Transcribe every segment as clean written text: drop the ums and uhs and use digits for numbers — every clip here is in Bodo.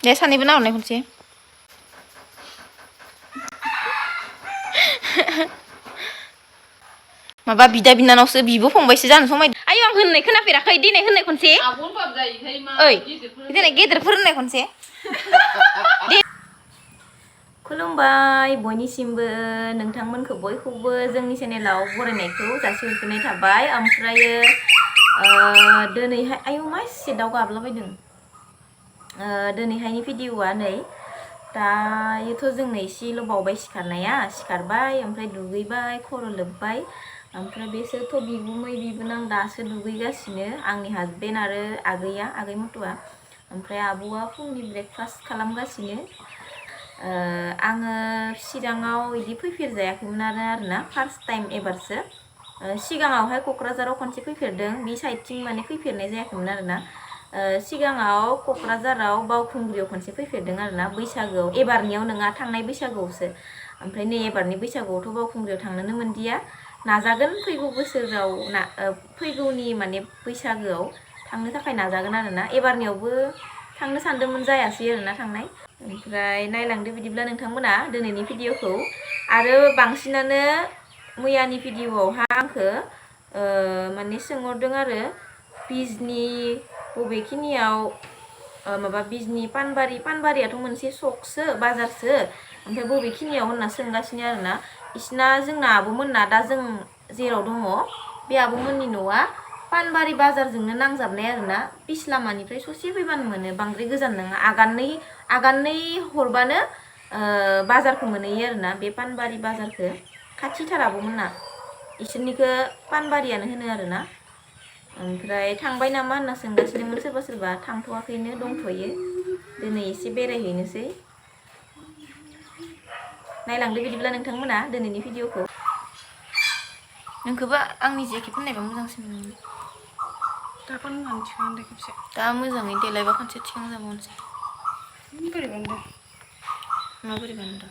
दे सानैबो नाहरनाय खनसे माबा बिदा बिनानावसो बिब' फंबायसो जानो समाय आयौ आं होननाय खोनाफेराखै दिनै होननाय खनसे ओइ दिनै गेदेरफोर होननाय खनसे खुलुमबाय बयनिसिमबो नोंथांमोनखौ बयखौबो जोंनि चेनेलाव बरायनायखौ जासिहरफिननाय थाबाय ओमफ्रायो दिनैहाय आयौ मा एसे दाउ गाबलाबायदों दिनैहायनि भिडिअआ नै दायोथ' जोंनो एसेल' बावबाय सिखारबाय ओमफ्राय दुगैबाय खर' लोबबाय ओमफ्राय बेसोरथ' बिगुमै बिबोनां दासो दुगैगासिनो आंनि हासबेन्ड आरो आगै मथ'आ ओमफ्राय आब'आ फुंनि ब्रेकफास्ट खालामगासिनो आङो चिराङाव बिदि फैफेरजायाखैमोन आरोना फार्स्ट टाइम एबारसो सिगाङावहाय क'क्राझाराव खनसे फैफेरदों बे साइडथिं माने फैफेरनाय जायाखैमोन आरोना सिगाङाव क'क्राझाराव बावखुंग्रियाव खनसे फैफेरदों आरोना बैसागोआव एबारनियाव नङा थांनाय बैसागोआवसो ओमफ्राय नै एबारनि बैसागोआवथ' बावखुंग्रियाव थांनोनो मोनदिया नाजागोन फैगौ बोसोराव फैगौनि माने बैसागोआव थांनो थाखाय नाजागोन आरोना एबारनियावबो थांनो सानदोंमोन जायासै आरोना थांनाय ओमफ्राय नायलांदो बिदिब्ला नोंथांमोना दिनैनि भिडिअखौ आरो बांसिनानो मैयानि भिडिअआवहा आंखौ माने सोंहरदों आरो बिजनि बबेखिनियाव माबा बिजनि पानबारियाथ' मोनसे सकसो बाजारसो ओमफ्राय बबेखिनियाव होनना सोंगासिनो आरोना इसिना जोंना आब'मोनना दा जों जेराव दङ बे आब'मोननि न'आ पानबारि बाजारजोंनो नांजाबनाय आरोना पिस लामानिफ्राय ससे फैबानो मोनो बांद्राय गोजान नङा आगाननै हरबानो बाजारखौ मोनहैयो आरोना बे पानबारि बाजारखौ खाथिथार आब'मोनना इसोरनिखौ पानबारियानो होनो आरोना ओमफ्राय थांबाय नामा होनना सोंगासिनोमोन सोरबा थांथ'वाखैनो दंथ'यो दिनै एसे बेरायहैनोसै नायलांदो बिदिब्ला नोंथांमोना दिनैनि भिडिअखौ नोंखौबा आंनि जेकेट होननायबा मोजांसिन दा मोजाङै देलायबा खनसे थिखांजाबावनोसै माबोरै बानायदों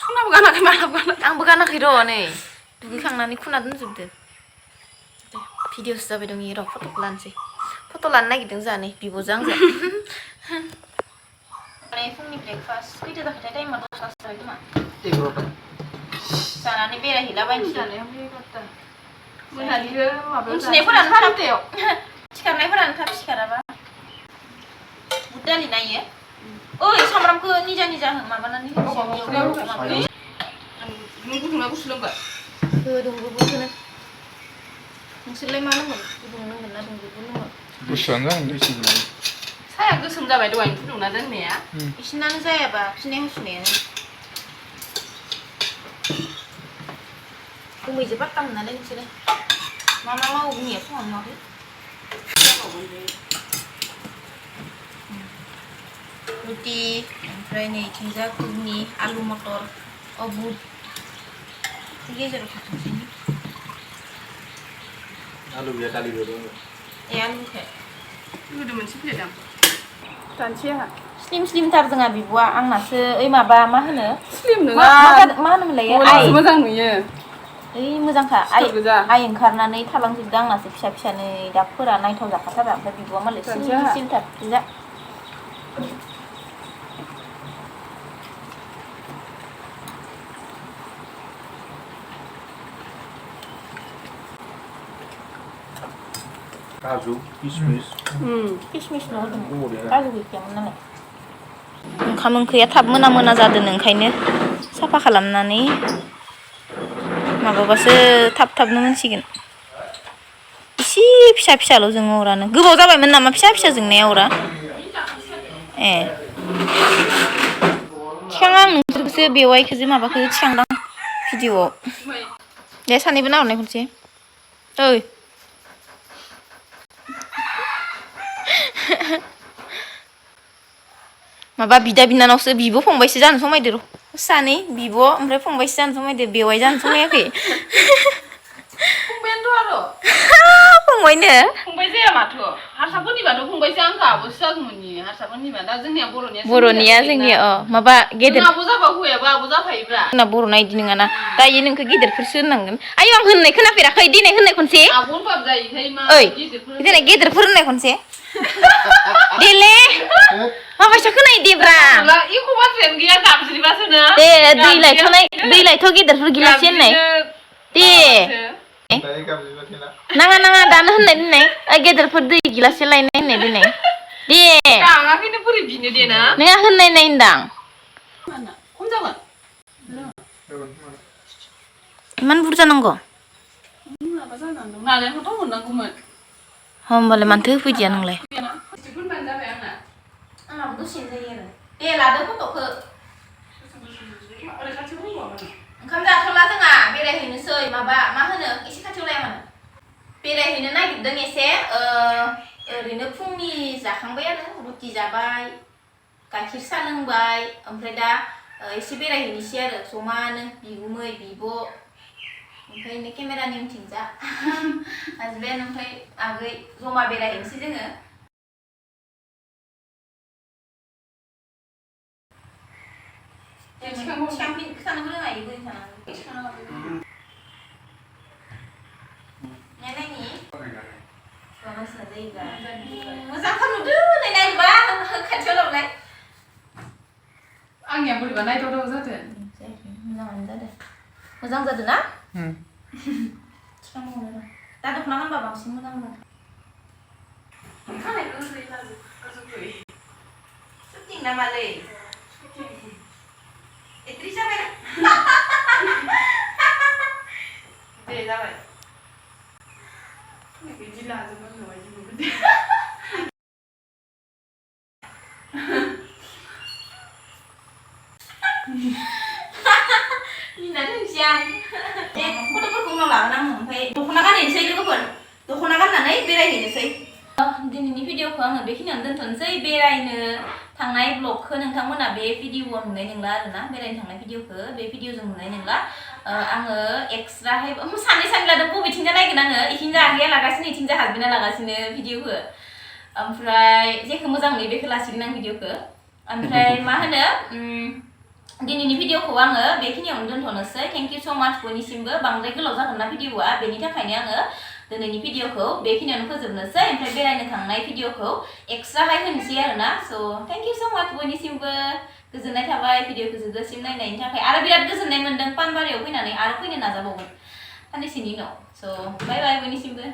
सनाबो गानाखै मालाबो गानाखै आंबो गानाखै र' नै दुगैखांनानै खुना दोनजोबदो दे भिडिअसो जाबाय दं र' फट'खौ लानोसै फट' लानो नागिरदों जोंहा नै बिब'जों आंजों फुंनि ब्रेकफास्ट खैथा जाखाथाय टाइमा 10:00 जाबाय खोमा जानानै बेरायहैलाबायनोसै सिखारनायफोरानो थाब सिखाराबा बुट दालि नायो ओइ सामब्रामखौ निजा माबानानै दुंब्रुबखौनो नोंसोरलाय मा नांगोन गुदुं नांगोन ना दुंब्रुबखौ नांगोन गुसुआनो जागोन एसे साया गोसोम जाबाय दहायनो फुदुंना दोननाया इसिनानो जायाबा खिनाय हासुनायानो गुमैजों पात्ता मोनालै नोंसोरो मा मावो गुमैया फुङावनो मावाखै रुटि ओमफ्राय नैथिंजा घुगनि आलु मटर बुट गेजेराव थाथोंसै आलु गैया दालि गैया ए आलुखौ गोदो मोनसे प्लेट आं दानसै आंहा स्लिमथार जोंहा बिब'आ आंनासो ओइ माबा मा होनो स्लिम नङा मा होनोमोनलाय आइ मोजां नुयो ओइ मोजांखा आइ ओंखारनानै थालांजोबदों आंनासो फिसा नै दाबफोरा नायथाव जाखाथारा ओमफ्राय बिब'आ मालाय स्लिमथार जा काजु किसमिस किसमिसल' होदों काजु गैखायामोन नालाय ओंखाम ओंख्रिया थाब मोना जादों ओंखायनो साफा खालामनानै माबाबासो थाबनो मोनसिगोन इसे फिसाल' जोङो अरानो गोबाव जाबायमोन नामा फिसा जोंनाया अरा ए थिखां आं नोंसोरखौसो बेवाइखौसो माबाखौ थिखांदां भिडिअआव दे सानैबो नाहरनाय खनसे ओइ माबा बिदा बिनानावसो बिब' फंबायसो जानो समायदो र' सानै बिब' ओमफ्राय फंबायसो जानो समायदो बेवाइ जानो समायाखै फंबायानोथ' आरो फंबायनो फंबाय जाया माथो हारसाफोरनिबाथ' फंबायसो आंखौ आब'सो जागौमोननि हारसाफोरनिबा दा जोंनिया बर'निया जोंनिया माबा गेदेर आब' जाबा हौवायाबो आब' जाफायोब्रा जोंना बर'ना इदि नङाना दायो नोंखौ गेदेरफोरसो होननांगोन आयौ आं होननाय खोनाफेराखै दिनै होननाय खनसे आब'नोबाबो जायोहाय मा ओइ दिनै गेदेरफोर होननाय खनसे Dele. Mama siapa naik debra? Lah, iku baterai gila gamsi di basana. दै लायथ' गिदिरफोर गिलाससे होननाय दे नाङा दानो होननाय दोननाय गेदेरफोर दै गिलाससे लायनाय होननाय दोननाय दे Tangakin puri bini dia na. नोंहा होननाय नायदां Mana? Kom jalan. इमान बुरजा नांगौ Apa sana? Nah, yang foto mau nangkuman. होमबालाय मानथो होफैदिया नोंलाय Meskipun banyak ya nak. आंनाबो दसेनो जायो आरो दे लादो फट'खौ Ada kacau pun mana? ओंखाम जाथ'ला जोंहा बेरायहैनोसै माबा मा होनो एसे खाथियाव लाया मानो बेरायहैनो नागिरदों एसे ओरैनो फुंनि जाखांबाय आरो रुटि जाबाय गाइखेर साहा लोंबाय ओमफ्राय दा एसे बेरायहैनोसै आरो जमानो बिगुमै बिब' ओमफ्राय केमेरानि उनथिंजा हासबेन्ड ओमफ्राय आगै जमा बेरायहैनोसै जोङो Camping kesana boleh nggak ibu di sana? Nenek nih? Mama sedih kan? Masa kan udah nenek bang, kacau loh nih. Angin boleh banai tahu saja. Jangan deh. Muzang jadi na? Kamu mana? Tadi kenangan babang sih muzang mana? Kan itu sih lagi. Kasih. Syuting nama le. Itri siapa ya? Deh, sampai. Ini gila aja kan wajib gede. Ini nanti siang. Kok dapat kau malah nang sampai. Dukuna kan ini saya juga pun. Dukuna kan nanti berai ini saya. दिनैनि भिडिअखौ आङो बेखिनियावनो दोनथ'नोसै बेरायनो थांनाय ब्लगखौ नोंथांमोना बे भिडिअआव नुनाय नंला आरोना बेरायनो थांनाय भिडिअखौ बे भिडिअजों नुनाय नंला आङो एक्सट्राहाय सानै लादों बबेथिंजा नायगोन आङो इथिंजा आगैया लागासिनो इथिंजा हासबेन्डा लागासिनो भिडिअखौ ओमफ्राय जेखौ मोजां नुयो बेखौ लासिगोन आं भिडिअखौ ओमफ्राय मा होनो दिनैनि भिडिअखौ आङो बेखिनियावनो दोनथ'नोसै थेंक इउ स' माच बयनिसिमबो बांद्राय गोलाव जागोन ना भिडिअआ बेनि थाखायनो आङो दिनैनि भिडिअखौ बेखिनियावनो फोजोबनोसै ओमफ्राय बेरायनो थांनाय भिडिअखौ एक्सट्राहाय होनोसै आरोना स' थेंक इउ स' माच बयनिसिमबो गोजोननाय थाबाय भिडिअखौ जोबजासिम नायनायनि थाखाय आरो बिराद गोजोननाय मोन्दों पानबारियाव फैनानै आरो फैनो नाजाबावगोन साननैसोनि उनाव स' बाय बाय बयनिसिमबो